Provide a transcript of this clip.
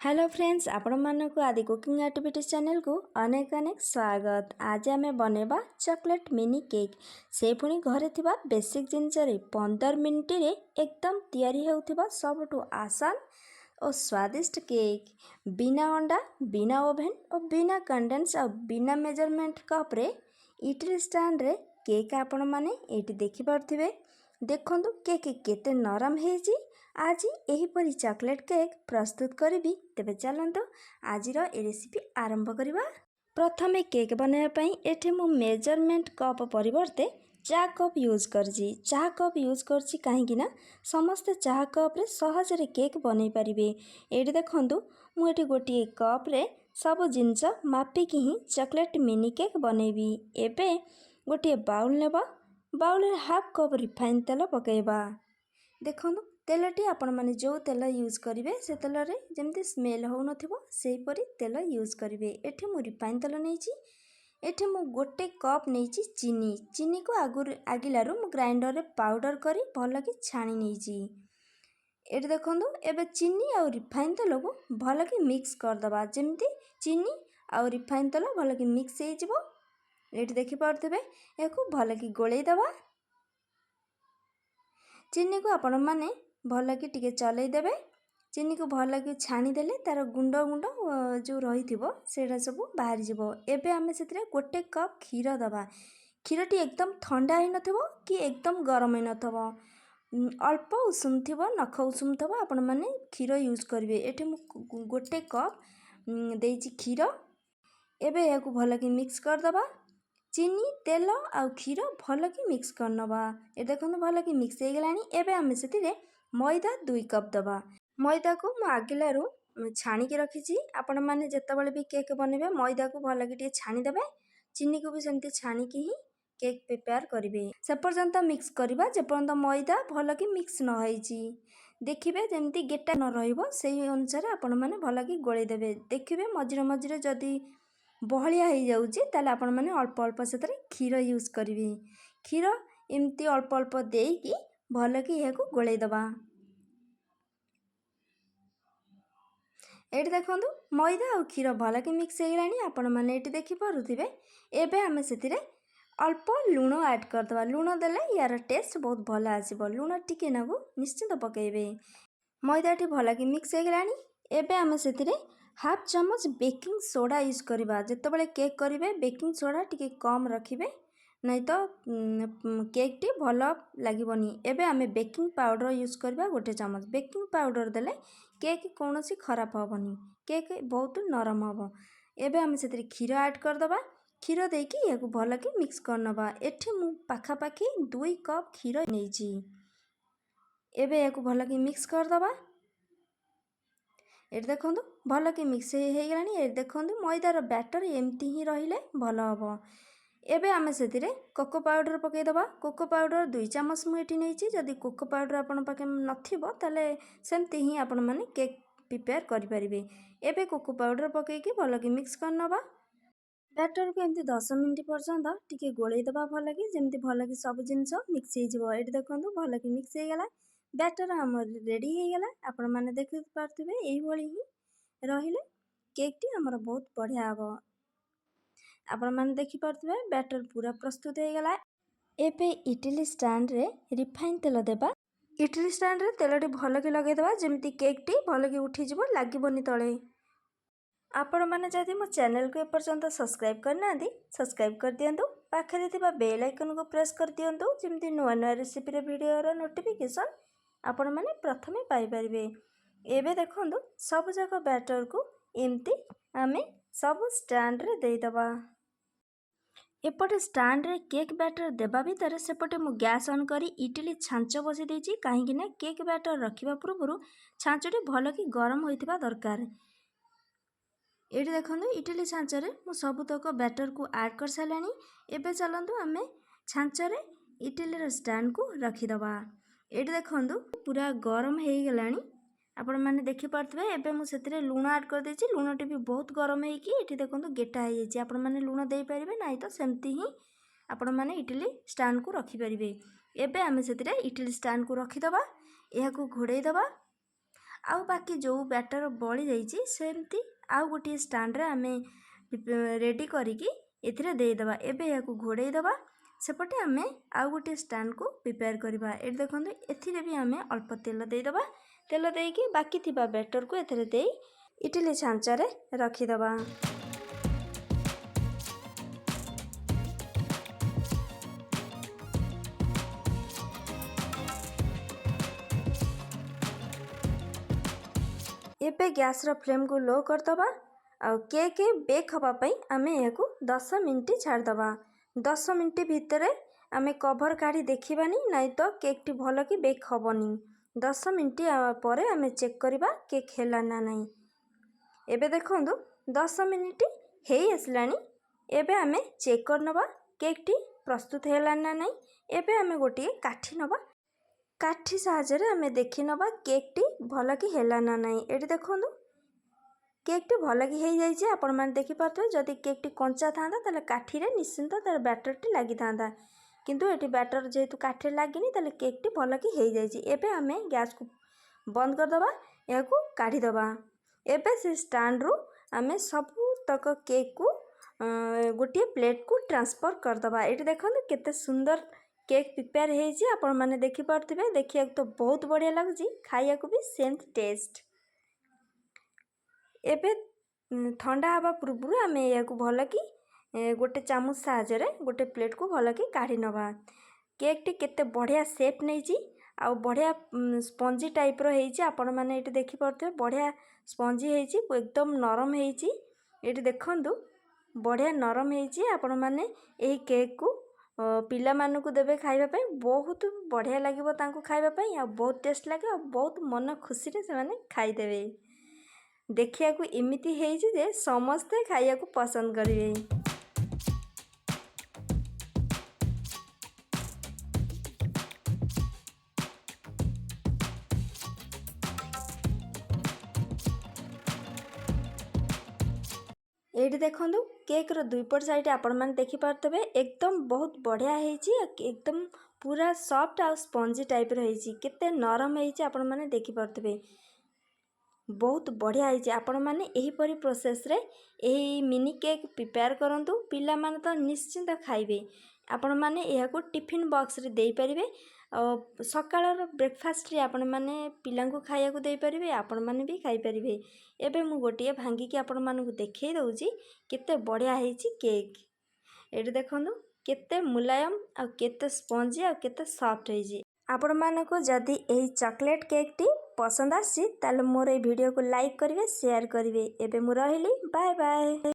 Hello friends, ଆପଣମାନଙ୍କୁ ଆଦି cooking activities ଚ୍ୟାନେଲକୁ ଅନେକ ଅନେକ ସ୍ୱାଗତ। ଆଜି ଆମେ ବନେଇବା ଚକୋଲେଟ୍ ମିନି କେକ୍, ସେ ପୁଣି ଘରେ ଥିବା ବେସିକ୍ ଜିନିଷରେ 15 ମିନିଟରେ ଏକଦମ ତିଆରି ହେଉଥିବା ସବୁଠୁ ଆସାନ ଓ ସ୍ୱାଦିଷ୍ଟ କେକ୍। ବିନା ଅଣ୍ଡା, ବିନା ଓଭେନ୍ ଓ ବିନା କଣ୍ଡେନ୍ସ ଆଉ ବିନା ମେଜରମେଣ୍ଟ କପ୍ରେ ଇଟିଲି ଷ୍ଟାଣ୍ଡରେ କେକ୍। ଆପଣମାନେ ଏଇଠି ଦେଖିପାରୁଥିବେ, ଦେଖନ୍ତୁ କେକ୍ କେତେ ନରମ ହେଇଛି। ଆଜି ଏହିପରି ଚକୋଲେଟ୍ କେକ୍ ପ୍ରସ୍ତୁତ କରିବି। ତେବେ ଚାଲନ୍ତୁ, ଆଜିର ଏ ରେସିପି ଆରମ୍ଭ କରିବା। ପ୍ରଥମେ କେକ୍ ବନାଇବା ପାଇଁ ଏଠି ମୁଁ ମେଜରମେଣ୍ଟ କପ୍ ପରିବର୍ତ୍ତେ ଚା କପ୍ ୟୁଜ୍ କରିଛି। ଚା କପ୍ ୟୁଜ୍ କରିଛି କାହିଁକି ନା ସମସ୍ତେ ଚାହା କପ୍ରେ ସହଜରେ କେକ୍ ବନେଇ ପାରିବେ। ଏଇଠି ଦେଖନ୍ତୁ, ମୁଁ ଏଠି ଗୋଟିଏ କପ୍ରେ ସବୁ ଜିନିଷ ମାପିକି ହିଁ ଚକୋଲେଟ୍ ମିନି କେକ୍ ବନେଇବି। ଏବେ ଗୋଟିଏ ବାଉଲ୍ ନେବା। ବାଉଲ୍ରେ ହାଫ୍ କପ୍ ରିଫାଇନ୍ ତେଲ ପକାଇବା। ଦେଖନ୍ତୁ, ତେଲଟି ଆପଣମାନେ ଯେଉଁ ତେଲ ୟୁଜ୍ କରିବେ, ସେ ତେଲରେ ଯେମିତି ସ୍ମେଲ୍ ହେଉନଥିବ, ସେହିପରି ତେଲ ୟୁଜ୍ କରିବେ। ଏଠି ମୁଁ ରିଫାଇନ୍ ତେଲ ନେଇଛି। ଏଠି ମୁଁ ଗୋଟେ କପ୍ ନେଇଛି ଚିନି। ଚିନିକୁ ଆଗରୁ ଆଗିଲାରୁ ମୁଁ ଗ୍ରାଇଣ୍ଡରରେ ପାଉଡ଼ର କରି ଭଲକି ଛାଣି ନେଇଛି। ଏଠି ଦେଖନ୍ତୁ, ଏବେ ଚିନି ଆଉ ରିଫାଇନ୍ ତେଲକୁ ଭଲକି ମିକ୍ସ କରିଦେବା, ଯେମିତି ଚିନି ଆଉ ରିଫାଇନ୍ ତେଲ ଭଲକି ମିକ୍ସ ହେଇଯିବ। ଏଇଠି ଦେଖିପାରୁଥିବେ, ଏହାକୁ ଭଲକି ଗୋଳେଇ ଦେବା। ଚିନିକୁ ଆପଣମାନେ ଭଲକି ଟିକେ ଚଲେଇ ଦେବେ। ଚିନିକୁ ଭଲକି ଛାଣିଦେଲେ ତା'ର ଗୁଣ୍ଡ ଗୁଣ୍ଡ ଯେଉଁ ରହିଥିବ, ସେଇଟା ସବୁ ବାହାରିଯିବ। ଏବେ ଆମେ ସେଥିରେ ଗୋଟେ କପ୍ କ୍ଷୀର ଦେବା। କ୍ଷୀରଟି ଏକଦମ ଥଣ୍ଡା ହେଇନଥିବ କି ଏକଦମ ଗରମ ହେଇନଥିବ, ଅଳ୍ପ ଉଷୁମ ଥିବ, ନଖ ଉଷୁମ ଥିବ, ଆପଣମାନେ କ୍ଷୀର ୟୁଜ୍ କରିବେ। ଏଠି ମୁଁ ଗୋଟେ କପ୍ ଦେଇଛି କ୍ଷୀର। ଏବେ ଏହାକୁ ଭଲକି ମିକ୍ସ କରିଦେବା। ଚିନି, ତେଲ ଆଉ କ୍ଷୀର ଭଲକି ମିକ୍ସ କରିନେବା। ଏ ଦେଖନ୍ତୁ, ଭଲକି ମିକ୍ସ ହେଇଗଲାଣି। ଏବେ ଆମେ ସେଥିରେ ମଇଦା 2 କପ୍ ଦେବା। ମଇଦାକୁ ମୁଁ ଆଗିଲାରୁ ଛାଣିକି ରଖିଛି। ଆପଣମାନେ ଯେତେବେଳେ ବି କେକ୍ ବନେଇବେ, ମଇଦାକୁ ଭଲକି ଟିକେ ଛାଣିଦେବେ। ଚିନିକୁ ବି ସେମିତି ଛାଣିକି ହିଁ କେକ୍ ପ୍ରିପେୟାର କରିବେ। ସେ ପର୍ଯ୍ୟନ୍ତ ମିକ୍ସ କରିବା, ଯେପର୍ଯ୍ୟନ୍ତ ମଇଦା ଭଲକି ମିକ୍ସ ନ ହେଇଛି। ଦେଖିବେ, ଯେମିତି ଗେଟା ନ ରହିବ, ସେଇ ଅନୁସାରେ ଆପଣମାନେ ଭଲକି ଗୋଳେଇ ଦେବେ। ଦେଖିବେ, ମଝିରେ ମଝିରେ ଯଦି ବହଳିଆ ହେଇଯାଉଛି, ତାହେଲେ ଆପଣମାନେ ଅଳ୍ପ ଅଳ୍ପ ସେଥିରେ କ୍ଷୀର ୟୁଜ୍ କରିବେ। କ୍ଷୀର ଏମିତି ଅଳ୍ପ ଅଳ୍ପ ଦେଇକି ଭଲକି ଏହାକୁ ଗୋଳେଇ ଦେବା। ଏଇଠି ଦେଖନ୍ତୁ, ମଇଦା ଆଉ କ୍ଷୀର ଭଲକି ମିକ୍ସ ହେଇଗଲାଣି, ଆପଣମାନେ ଏଇଠି ଦେଖିପାରୁଥିବେ। ଏବେ ଆମେ ସେଥିରେ ଅଳ୍ପ ଲୁଣ ଆଡ଼୍ କରିଦେବା। ଲୁଣ ଦେଲେ ୟାର ଟେଷ୍ଟ ବହୁତ ଭଲ ଆସିବ। ଲୁଣ ଟିକେ ନାକୁ ନିଶ୍ଚିନ୍ତ ପକାଇବେ। ମଇଦାଟି ଭଲକି ମିକ୍ସ ହେଇଗଲାଣି। ଏବେ ଆମେ ସେଥିରେ ହାଫ୍ ଚାମଚ ବେକିଂ ସୋଡ଼ା ୟୁଜ୍ କରିବା। ଯେତେବେଳେ କେକ୍ କରିବେ, ବେକିଂ ସୋଡ଼ା ଟିକେ କମ୍ ରଖିବେ, ନାଇଁ ତ କେକ୍ଟି ଭଲ ଲାଗିବନି। ଏବେ ଆମେ ବେକିଂ ପାଉଡ଼ର ୟୁଜ୍ କରିବା ଗୋଟେ ଚାମଚ। ବେକିଂ ପାଉଡ଼ର ଦେଲେ କେକ୍ କୌଣସି ଖରାପ ହେବନି, କେକ୍ ବହୁତ ନରମ ହେବ। ଏବେ ଆମେ ସେଥିରେ କ୍ଷୀର ଆଡ଼୍ କରିଦେବା। କ୍ଷୀର ଦେଇକି ଏହାକୁ ଭଲକି ମିକ୍ସ କରିନେବା। ଏଠି ମୁଁ ପାଖାପାଖି 2 କପ୍ କ୍ଷୀର ନେଇଛି। ଏବେ ଏହାକୁ ଭଲକି ମିକ୍ସ କରିଦେବା। ଏଠି ଦେଖନ୍ତୁ, ଭଲକି ମିକ୍ସ ହେଇଗଲାଣି। ଏଠି ଦେଖନ୍ତୁ, ମଇଦାର ବ୍ୟାଟର ଏମିତି ହିଁ ରହିଲେ ଭଲ ହେବ। ଏବେ ଆମେ ସେଥିରେ କୋକୋ ପାଉଡ଼ର ପକାଇଦେବା। କୋକୋ ପାଉଡ଼ର 2 ଚାମଚ ମୁଁ ଏଠି ନେଇଛି। ଯଦି କୋକୋ ପାଉଡ଼ର ଆପଣଙ୍କ ପାଖେ ନଥିବ, ତାହେଲେ ସେମିତି ହିଁ ଆପଣମାନେ କେକ୍ ପ୍ରିପେୟାର କରିପାରିବେ। ଏବେ କୋକୋ ପାଉଡ଼ର ପକାଇକି ଭଲକି ମିକ୍ସ କରିନେବା। ବ୍ୟାଟରକୁ ଏମିତି 10 ମିନିଟ୍ ପର୍ଯ୍ୟନ୍ତ ଟିକେ ଗୋଳେଇ ଦେବା ଭଲକି, ଯେମିତି ଭଲକି ସବୁ ଜିନିଷ ମିକ୍ସ ହେଇଯିବ। ଏଠି ଦେଖନ୍ତୁ, ଭଲକି ମିକ୍ସ ହେଇଗଲା। ବ୍ୟାଟର ଆମର ରେଡ଼ି ହେଇଗଲା। ଆପଣମାନେ ଦେଖିପାରୁଥିବେ, ଏଇଭଳି ହିଁ ରହିଲେ କେକ୍ଟି ଆମର ବହୁତ ବଢ଼ିଆ ହେବ। ଆପଣମାନେ ଦେଖିପାରୁଥିବେ, ବ୍ୟାଟର ପୁରା ପ୍ରସ୍ତୁତ ହେଇଗଲା। ଏବେ ଇଟିଲି ଷ୍ଟାଣ୍ଡରେ ରିଫାଇନ୍ ତେଲ ଦେବା। ଇଟିଲି ଷ୍ଟାଣ୍ଡରେ ତେଲଟି ଭଲକି ଲଗାଇଦେବା, ଯେମିତି କେକ୍ଟି ଭଲକି ଉଠିଯିବ, ଲାଗିବନି ତଳେ। ଆପଣମାନେ ଯଦି ମୋ ଚ୍ୟାନେଲକୁ ଏପର୍ଯ୍ୟନ୍ତ ସବସ୍କ୍ରାଇବ୍ କରିନାହାନ୍ତି, ସବସ୍କ୍ରାଇବ୍ କରିଦିଅନ୍ତୁ। ପାଖରେ ଥିବା ବେଲ୍ ଆଇକନ୍କୁ ପ୍ରେସ୍ କରିଦିଅନ୍ତୁ, ଯେମିତି ନୂଆ ନୂଆ ରେସିପିର ଭିଡ଼ିଓର ନୋଟିଫିକେସନ୍ ଆପଣମାନେ ପ୍ରଥମେ ପାଇପାରିବେ। ଏବେ ଦେଖନ୍ତୁ, ସବୁଯାକ ବ୍ୟାଟରକୁ ଏମିତି ଆମେ ସବୁ ଷ୍ଟାଣ୍ଡରେ ଦେଇଦେବା। ଏପଟେ ଷ୍ଟାଣ୍ଡରେ କେକ୍ ବ୍ୟାଟର ଦେବା ଭିତରେ ସେପଟେ ମୁଁ ଗ୍ୟାସ୍ ଅନ୍ କରି ଇଟିଲି ଛାଞ୍ଚ ବସାଇ ଦେଇଛି, କାହିଁକି ନା କେକ୍ ବ୍ୟାଟର ରଖିବା ପୂର୍ବରୁ ଛାଞ୍ଚଟି ଭଲକି ଗରମ ହୋଇଥିବା ଦରକାର। ଏଇଠି ଦେଖନ୍ତୁ, ଇଟିଲି ଛାଞ୍ଚରେ ମୁଁ ସବୁତକ ବ୍ୟାଟରକୁ ଆଡ଼୍ କରିସାରିଲାଣି। ଏବେ ଚାଲନ୍ତୁ, ଆମେ ଛାଞ୍ଚରେ ଇଟିଲିର ଷ୍ଟାଣ୍ଡକୁ ରଖିଦେବା। ଏଇଠି ଦେଖନ୍ତୁ, ପୁରା ଗରମ ହେଇଗଲାଣି, ଆପଣମାନେ ଦେଖିପାରୁଥିବେ। ଏବେ ମୁଁ ସେଥିରେ ଲୁଣ ଆଡ଼୍ କରିଦେଇଛି। ଲୁଣଟି ବି ବହୁତ ଗରମ ହେଇକି ଏଠି ଦେଖନ୍ତୁ ଗେଟା ହେଇଯାଇଛି। ଆପଣମାନେ ଲୁଣ ଦେଇପାରିବେ, ନାହିଁ ତ ସେମିତି ହିଁ ଆପଣମାନେ ଇଟିଲି ଷ୍ଟାଣ୍ଡକୁ ରଖିପାରିବେ। ଏବେ ଆମେ ସେଥିରେ ଇଟିଲି ଷ୍ଟାଣ୍ଡକୁ ରଖିଦେବା, ଏହାକୁ ଘୋଡ଼େଇ ଦେବା ଆଉ ବାକି ଯେଉଁ ବ୍ୟାଟର୍ ବଳି ଯାଇଛି, ସେମିତି ଆଉ ଗୋଟିଏ ଷ୍ଟାଣ୍ଡରେ ଆମେ ରେଡ଼ି କରିକି ଏଥିରେ ଦେଇଦେବା। ଏବେ ଏହାକୁ ଘୋଡ଼େଇ ଦେବା। ସେପଟେ ଆମେ ଆଉ ଗୋଟିଏ ଷ୍ଟାଣ୍ଡକୁ ପ୍ରିପେୟାର କରିବା। ଏଠି ଦେଖନ୍ତୁ, ଏଥିରେ ବି ଆମେ ଅଳ୍ପ ତେଲ ଦେଇଦେବା। ତେଲ ଦେଇକି ବାକି ଥିବା ବ୍ୟାଟର୍କୁ ଏଥିରେ ଦେଇ ଇଟିଲି ଛାଞ୍ଚରେ ରଖିଦେବା। ଏବେ ଗ୍ୟାସ୍ର ଫ୍ଲେମ୍କୁ ଲୋ କରିଦେବା ଆଉ କେକ୍ ବେକ୍ ହେବା ପାଇଁ ଆମେ ଏହାକୁ 10 ମିନିଟ୍ ଛାଡ଼ିଦେବା। 10 ମିନିଟ୍ ଭିତରେ ଆମେ କଭର୍ କାଢ଼ି ଦେଖିବାନି, ନାଇଁ ତ କେକ୍ଟି ଭଲ କି ବେକ୍ ହେବନି। 10 ମିନିଟ୍ ପରେ ଆମେ ଚେକ୍ କରିବା କେକ୍ ହେଲା ନା ନାହିଁ। ଏବେ ଦେଖନ୍ତୁ, 10 ମିନିଟ୍ ହେଇ ଆସିଲାଣି। ଏବେ ଆମେ ଚେକ୍ କରିନେବା କେକ୍ଟି ପ୍ରସ୍ତୁତ ହେଲାଣି ନା ନାହିଁ। ଏବେ ଆମେ ଗୋଟିଏ କାଠି ନେବା। କାଠି ସାହାଯ୍ୟରେ ଆମେ ଦେଖିନେବା କେକ୍ଟି ଭଲକି ହେଲା ନା ନାହିଁ। ଏଠି ଦେଖନ୍ତୁ, କେକ୍ଟି ଭଲକି ହେଇଯାଇଛି, ଆପଣମାନେ ଦେଖିପାରୁଥିବେ। ଯଦି କେକ୍ଟି କଞ୍ଚା ଥାନ୍ତା, ତାହେଲେ କାଠିରେ ନିଶ୍ଚିନ୍ତ ତା'ର ବ୍ୟାଟର୍ଟି ଲାଗିଥାନ୍ତା। କିନ୍ତୁ ଏଠି ବ୍ୟାଟର୍ ଯେହେତୁ କାଠିରେ ଲାଗିନି, ତାହେଲେ କେକ୍ଟି ଭଲକି ହେଇଯାଇଛି। ଏବେ ଆମେ ଗ୍ୟାସ୍କୁ ବନ୍ଦ କରିଦେବା, ଏହାକୁ କାଢ଼ିଦେବା। ଏବେ ସେ ଷ୍ଟାଣ୍ଡରୁ ଆମେ ସବୁତକ କେକ୍କୁ ଗୋଟିଏ ପ୍ଲେଟ୍କୁ ଟ୍ରାନ୍ସଫର୍ କରିଦେବା। ଏଠି ଦେଖନ୍ତୁ, କେତେ ସୁନ୍ଦର କେକ୍ ପ୍ରିପେୟାର ହେଇଛି, ଆପଣମାନେ ଦେଖିପାରୁଥିବେ। ଦେଖିବାକୁ ତ ବହୁତ ବଢ଼ିଆ ଲାଗୁଛି, ଖାଇବାକୁ ବି ସେମିତି ଟେଷ୍ଟ। ଏବେ ଥଣ୍ଡା ହେବା ପୂର୍ବରୁ ଆମେ ଏହାକୁ ଭଲକି ଗୋଟେ ଚାମଚ ସାହାଯ୍ୟରେ ଗୋଟେ ପ୍ଲେଟ୍କୁ ଭଲକି କାଢ଼ି ନେବା। କେକ୍ଟି କେତେ ବଢ଼ିଆ ସେପ୍ ନେଇଛି ଆଉ ବଢ଼ିଆ ସ୍ପଞ୍ଜି ଟାଇପ୍ର ହେଇଛି। ଆପଣମାନେ ଏଇଠି ଦେଖିପାରୁଥିବେ, ବଢ଼ିଆ ସ୍ପଞ୍ଜି ହେଇଛି, ଏକଦମ ନରମ ହେଇଛି। ଏଇଠି ଦେଖନ୍ତୁ, ବଢ଼ିଆ ନରମ ହେଇଛି। ଆପଣମାନେ ଏହି କେକ୍କୁ ପିଲାମାନଙ୍କୁ ଦେବେ ଖାଇବା ପାଇଁ, ବହୁତ ବଢ଼ିଆ ଲାଗିବ ତାଙ୍କୁ ଖାଇବା ପାଇଁ ଆଉ ବହୁତ ଟେଷ୍ଟ ଲାଗିବ ଆଉ ବହୁତ ମନ ଖୁସିରେ ସେମାନେ ଖାଇଦେବେ। ଦେଖିବାକୁ ଏମିତି ହେଇଛି ଯେ ସମସ୍ତେ ଖାଇବାକୁ ପସନ୍ଦ କରିବେ। ଏଇଠି ଦେଖନ୍ତୁ, କେକ୍ର ଦୁଇପଟ ସାଇଡ଼୍ ଆପଣମାନେ ଦେଖିପାରୁଥିବେ, ଏକଦମ ବହୁତ ବଢ଼ିଆ ହେଇଛି। ଏକଦମ ପୁରା ସଫ୍ଟ ଆଉ ସ୍ପଞ୍ଜି ଟାଇପ୍ର ହେଇଛି। କେତେ ନରମ ହେଇଛି, ଆପଣମାନେ ଦେଖିପାରୁଥିବେ। ବହୁତ ବଢ଼ିଆ ହେଇଛି। ଆପଣମାନେ ଏହିପରି ପ୍ରୋସେସ୍ରେ ଏହି ମିନି କେକ୍ ପ୍ରିପେୟାର କରନ୍ତୁ, ପିଲାମାନେ ତ ନିଶ୍ଚିନ୍ତ ଖାଇବେ। ଆପଣମାନେ ଏହାକୁ ଟିଫିନ୍ ବକ୍ସରେ ଦେଇପାରିବେ ଆଉ ସକାଳର ବ୍ରେକଫାଷ୍ଟରେ ଆପଣମାନେ ପିଲାଙ୍କୁ ଖାଇବାକୁ ଦେଇପାରିବେ, ଆପଣମାନେ ବି ଖାଇପାରିବେ। ଏବେ ମୁଁ ଗୋଟିଏ ଭାଙ୍ଗିକି ଆପଣମାନଙ୍କୁ ଦେଖାଇ ଦେଉଛି କେତେ ବଢ଼ିଆ ହେଇଛି କେକ୍। ଏଇଠି ଦେଖନ୍ତୁ, କେତେ ମୁଲାୟମ ଆଉ କେତେ ସ୍ପଞ୍ଜି ଆଉ କେତେ ସଫ୍ଟ ହେଇଛି। ଆପଣମାନଙ୍କୁ ଯଦି ଏହି ଚକୋଲେଟ୍ କେକ୍ଟି ପସନ୍ଦ ଆସିଛି, ତାହେଲେ ମୋର ଏହି ଭିଡ଼ିଓକୁ ଲାଇକ୍ କରିବେ, ସେୟାର କରିବେ। ଏବେ ମୁଁ ରହିଲି, ବାଏ ବାଏ।